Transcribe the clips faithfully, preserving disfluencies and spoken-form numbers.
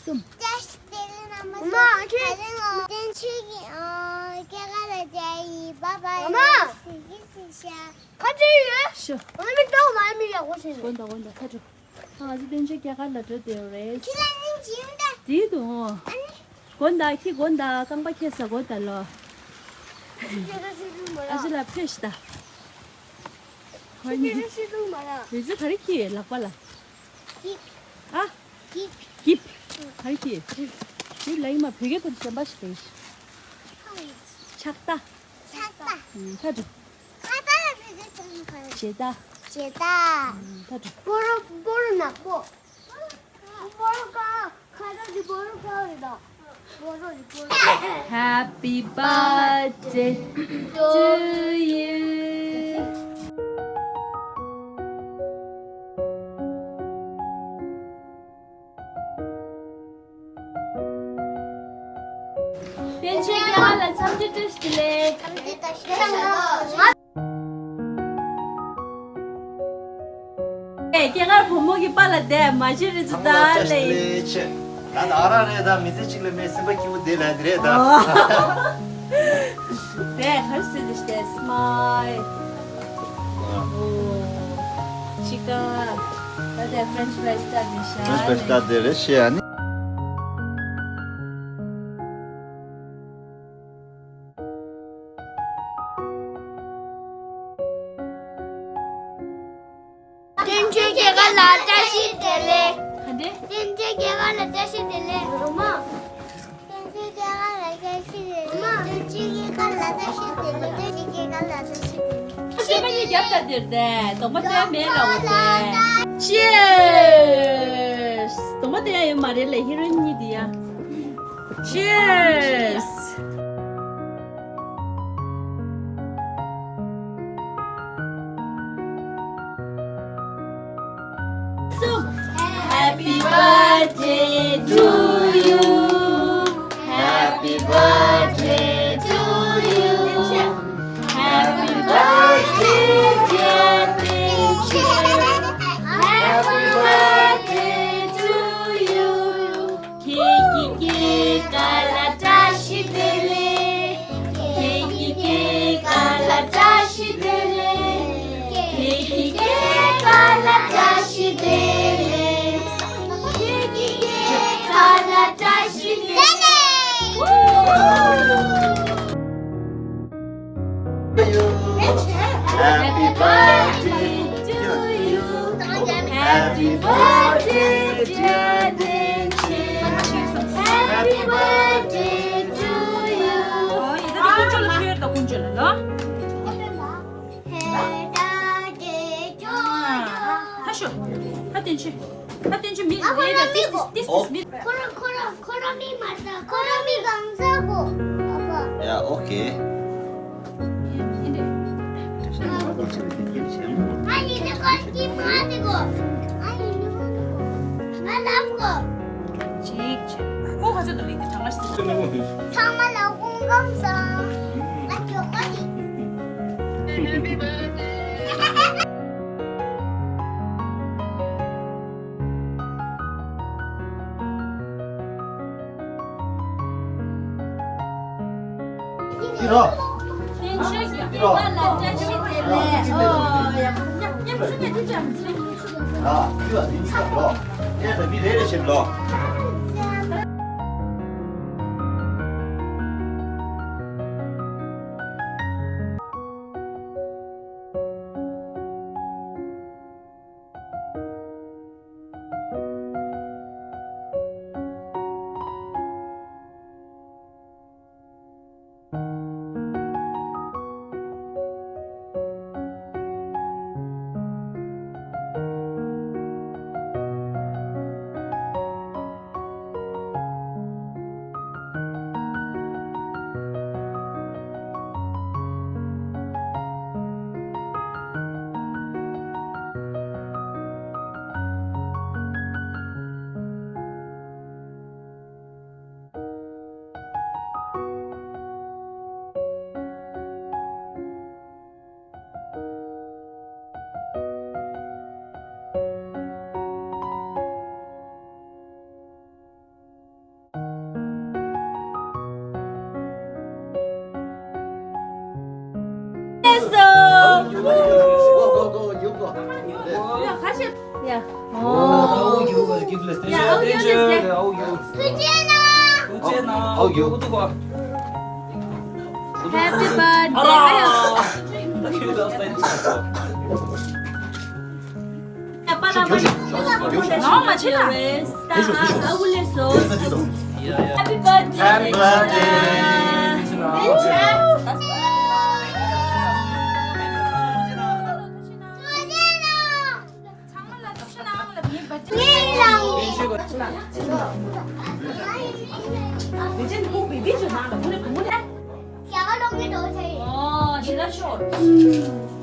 གསུམ། བཀྲ་ཤིས་བདེ་ལེགས། རྣམ་པ་ཚོ་ག་རེ་ངོ་། བསྟན་ཆོས་ཀྱི་ཨ་སྐྱེས་སྐར་ལ་བཀྲ་ཤིས་བདེ་ལེགས། ཁ་ཆེ་ཡོད། ཤོ། ང་མི་ཏོག་མ་མི་ཡག་པོ་ཞིག་ཡོད། དགོན་དང་དགོན་དང་ཁ་ཁྲོ། ཨ་ང་ཚོ་བསྟན་ཆོས་སྐྱེས་སྐར་ལ་འགྲོ་བསྡད་ཡོད་རེད། ཁྱི་ལ་ནི་འཇིམ་ད། དེའི་དུ་ཨོ། ཨ་ནི། དགོན་དང་ཁྱི་དགོན་དང་རྐང་པ་ཁྱེར་ས་དགོན་དང་ལོ། ཁྱི་ལ་ཤི་ལུག་མ་ར། ཨ་ཅི་ལ་ཕེ་ཤི་ད། ཁྱི་ལ་ཤི་ལུག་མ་ར། འུ་ཚོ་ག་རེ་ཁྱི་ལག་པ་ལ། ཨ། གིབ། གིབ། ག་རེ་གིབ། དེ་ལ་ཡིན་མ་བོད་སྐད་དང་གཞན་པ་ཞིག་རེད། ཕྱག་རྟ། ཕྱག་རྟ། ཁ་དྲུག་ཁ་རྟ་ལ་བོད་སྐད་ཚོགས་མི་ག་རེ། བྱེ་རྟ། བྱེ་རྟ། ཁ་དྲུག་སྤོ་རོ། སྤོ་རོ་ནག་པོ། སྤོ་རོ་དཀར། ཁ་རྟ་གི་སྤོ་རོ་དཀར་རེད་ད། Happy birthday to you. བསྟན་ཆོས་རྒྱལ་བ་ལ་འཚམས་འདྲི་བཀྲ་ཤིས་བདེ་ལེགས། འཚམས་འདྲི་བཀྲ་ཤིས་བདེ་ལེགས། ཨེ་སྐྱེས་སྐར་བུ་མོ་གི་པཱ་ལགས་དེ་མ་གཞི་རི་ཚོ་ད་ལེ། ད་ད་ར་རེད་ད། མི་ཚེ་གཅིག་ལ་མེད་སེམས་པ་སྐྱིད་པོ་དེ་ལ་དེ་རེད་ད། དེ་གར་སུ་དེ་ཤེས་སྨ་ཨེ། ཅི་ཀ་ད་དེ་French fries ད་དེ་ཤ། French fries ད་དེ་རེད་ཤེས་ཨ་ནི། བསྟན་ཆོས་རྒྱལ་ཁབ་ལ་བཀྲ་ཤིས་བདེ་ལེགས། ག་འདྲ། བསྟན་ཆོས་རྒྱལ་ཁབ་ལ་བཀྲ་ཤིས་བདེ་ལེགས། རོ་མ། བསྟན་ཆོས་རྒྱལ་ཁབ་ལ་བཀྲ་ཤིས་བདེ་ལེགས། བསྟན་ཆོས་རྒྱལ་ཁབ་ལ་བཀྲ་ཤིས་བདེ་ལེགས། བསྟན་ཆོས་རྒྱལ་ཁབ་ལ་བཀྲ་ཤིས་བདེ་ལེགས། ཤེས་པ་གཉིས་རྒྱབ་ལྟ་དེར་ཏེ་གདོང་པ་ལྟ་མེད་ལ་འོ་ཏེ། Cheers། གདོང་པ་ལྟ་ཡ་ཡོད་མ་རེད་ལེ། ཧི་རོ་ཡིན་གཉིས་འདི་ཡ། Cheers། Happy birthday to you. Happy birthday to you. Happy birthday, dear Teacher. Happy birthday to you. ཁྱེད་ཀྱི་སྐྱེས་སྐར་ལ་བཀྲ་ཤིས་བདེ་ལེགས། ཁྱེད་ཀྱི་སྐྱེས་སྐར་ལ་བཀྲ་ཤིས་བདེ་ལེགས། ཁྱེད་ཀྱི་སྐྱེས་སྐར་ལ་བཀྲ་ཤིས་བདེ་ལེགས། ཁྱེད་ཀྱི་སྐྱེས་སྐར་ལ་བཀྲ་ཤིས་བདེ་ལེགས། Happy birthday to you. Happy birthday, dear Denchi. Happy birthday to you. ཨོ་ཡི་ད་དེ་ཀུན་སྤྱོད་ལ་ཐོས་ད་ཀུན་སྤྱོད་ལ་ལོ། Happy birthday to you. ད་ཤོ། ད་བསྟན་ཆོས། ད་བསྟན་ཆོས་མི་རེད་ད། This is this is me. ཁོ་རང་ཁོ་རང་ཁོ་རང་མི་མ་རེད། ཁོ་རང་མི་གང་ཟག་གོ། ཨ་ཕ། Yeah, okay. ཨ་ཡིན་ནི་ཁོ་ཀི་མ་དེ་གོ། ཨ་ཡིན་ནི་ཁོ་དེ་གོ། ང་ལབ་གོ། ཅིག་ཅིག་ཁོ་ཁ་ཚོད་དུ་ལིག་དེ་གྲང་ངར་སི། ཚང་མ་ལ་སྐུ་ཁམས་བཟང་། ང་ཇོ་ཁོ་དེ། འདི་རོ། འདི་རོ། ཨ། འདི་རོ། འདི་འདི་འདི་རོ། ཨེ་ད་འདི་རེ་རེ་བྱེད་ལོ། Yeah. Oh, oh, you was give less. Yeah, oh, you less. Oh, you. ཐུགས་རྗེ་གནང་། ཐུགས་རྗེ་གནང་། Oh, you. Happy birthday. ཨ་ར། ད་ཁྱོད་ད་སེམས་ཆགས་སོང་། ཡ་པ་ད་པ། ནང་མ་ཕྱིན་ན། ད་ཨ་ཨ་འུ་ལེ་སོ། Happy birthday. Happy birthday. ཨོ། ཞེ་དྲག་ཤོར།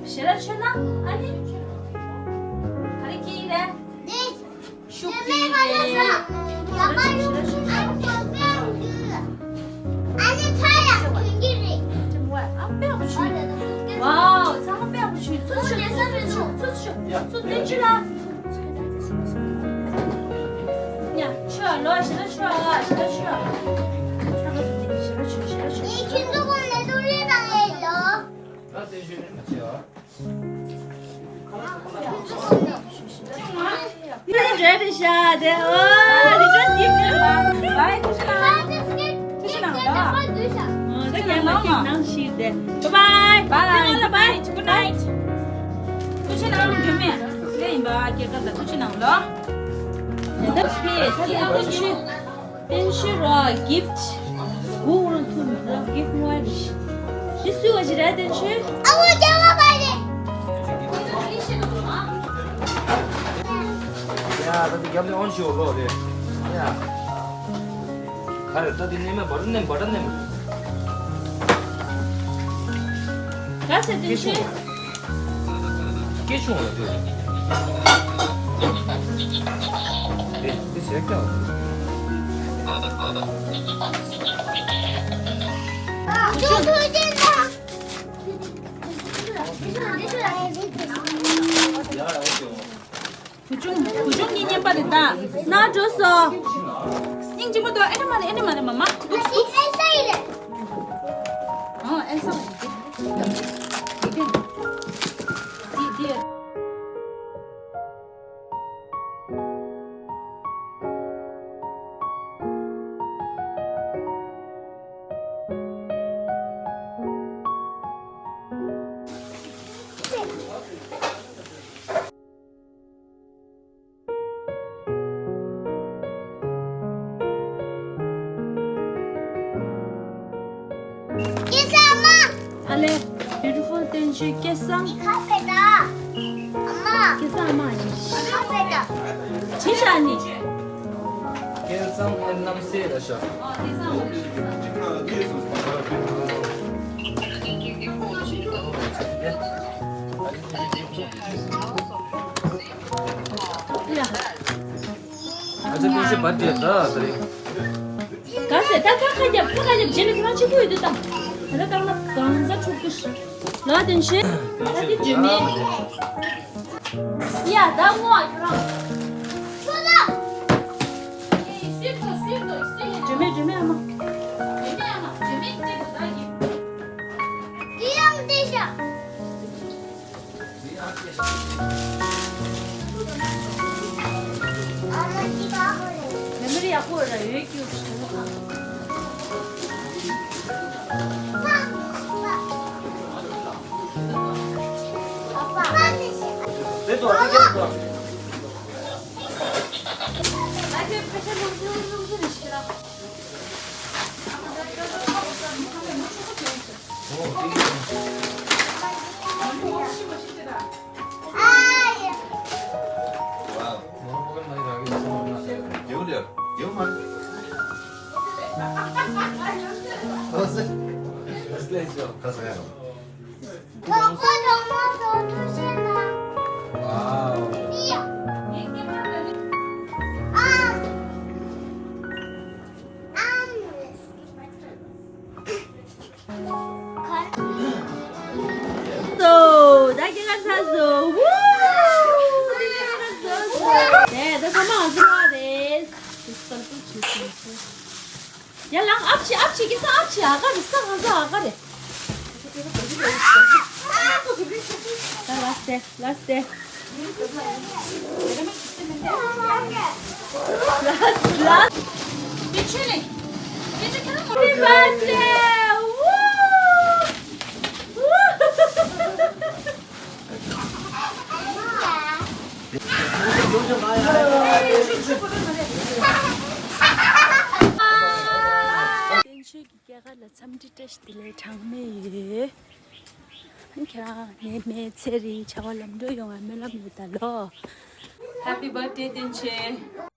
ཞེ་དྲག་ཤོར་ན་ཨ་ནི། ག་རེ་སྐྱེ་ཡི་རེད། ཤུགས་ཀྱིས་རེད། ཨ་ནི་ཚ་ཡག་གྱོན་གྱི་རེད། ཨ་དཔེ་ཡག་པོ་བྱུང་། ཝའོ། ཚང་མ་དཔེ་ཡག་པོ་བྱུང་། ཚུར་ཤོག་ཚུར་ཤོག་ཚུར་ཤོག་ཚུར་ཤོག་ཚུར་སྟོན་ཅི་ལ། ཡ་ཆོ་ལོ་ཞེ་དྲག་ཆོ་ཞེ་དྲག་ཆོ། ཁྱོད་ཚོ་གོང་ནས་ཏུ་རེ་དང་ཨེ་ལོ། ད་དེ་ཞུ་ནས་མ་བྱེད་ཨ། ཡ་རེད་ཤག་དེ་ཨོ་རི་ཅོ་ཏིབ་ནས་མ་བའི་ཐུགས་རྗེ་གནང་། ཐུགས་རྗེ་གནང་ལ། ཨོ་ད་རྒྱ་མ་ཏིབ་ནང་ཞིག་དེ། Bye bye. Bye. Good night. Good night. ཐུགས་རྗེ་གནང་། འགྲོ་མེད་ལེ་ཡིན་པ་སྐྱེ་རྒ་ད་ཐུགས་རྗེ་གནང་ལ། ད་ཕེ་ད་ཕེ་ཨ་ཁུ་ཆུ། བསྟན་ཆོས་ར་gift། གུ་རུ་ཐུན་ར་gift ངོ་རེ། འདི་སུས་བ་ཞིག་ར་བསྟན་ཆོས། ཨ་བོ་རྒྱ་བ་པ་རེད། ཡ་ད་འདི་རྒྱབ་ནས་ཨོན་ཤོ་ལོ་རེད། ཡ། ག་རེ་ད་འདི་ནེམ་མེ་བར་ནེམ་བར་ནེམ། ག་ཟེར་བསྟན་ཆོས། སྐྱེ་ཆུང་ལ་འགྲོ། དེ་དེ་ཞེག་ཀྱང་། བུ་ཆུང་བུ་ཆུང་གཉིས་མཉམ་པ་རེད་ད། ན་འགྲོ་སོང་། སྙིང་རྗེ་མོ་དོ་ཨེ་ནི་མ་རེད་ཨེ་ནི་མ་རེད་མ་མ། ཨ་ཤི་ཨེ་ཤ་ཡི་རེད། ཨོ་ཨེ་ཤ་རེད། འདི་འདི་འདི། སྐལ་བཟང་མ། ཨ་ལེ། Beautiful བསྟན་ཆོས་སྐལ་བཟང་། ཁ་ཕེ་ད། ཨ་མ། སྐལ་བཟང་མ་ཡིན། ཁ་ཕེ་ད། ཅི་ཤ་ནི། སྐལ་བཟང་ཨེ་རྣམ་སྲས་ལ་ཤ། ཨ་ཅག་སྐད་ཆ་བར་དེ་ད་ད་རེད། ག་ཟེ་ད་ཁ་ཁ་རྒྱབ་ཁ་ཁ་རྒྱབ་རྗེས་ལ་ཁྱོད་རང་གཅིག་པུ་ཡོད་དུས་དང་། ད་ལྟ་གང་ལ་གང་ཟ་འཁྲུག་གི་ལ་དེ་ཤེས། ད་དེ་བརྗོད་མེད། ཡ་ད་ངོ་ཁྱོད་རང་། ཁྱོད་ད། བརྗོད་མེད་བརྗོད་མེད་ཨ་མ། བརྗོད་མེད་ཨ་མ་བརྗོད་མེད་སྐད་དུ་ད་ཡིན། དེ་ཡང་དེ་ཤ། མེ་མོ་རི་ཡག་པོ་ར་ཡོད་ཀྱི། སོ། ད་སྐྱེས་སྐར་ཚར་སོང་། ཝུའུ། ད་སྐྱེས་སྐར་ཚར་སོང་། ད་ཚང་མ་ང་ཚོ་ལ་རེད། ཡ་ལང་ཨབ་ཆི་ཨབ་ཆི་སྐྱེས་སྐར་ཨབ་ཆི་ཨ་ག་རེ་ས་ང་ཚོ་ཨ་ག་རེ། ད་ལ་སྟེ་ལ་སྟེ། བསྟན་ཆོས་ཀྱི་སྐྱེས་སྐར་ལ་འཚམས་འདྲི་བཀྲ་ཤིས་བདེ་ལེགས་གྲངས་མེད་ཡོད། ཁྱེད་རང་ནད་མེད་ཚེ་རིང་བྱ་བ་ལམ་འགྲོ་ཡོང་བའི་སྨོན་ལམ་ཡོད་ད་ལོ། Happy birthday བསྟན་ཆོས།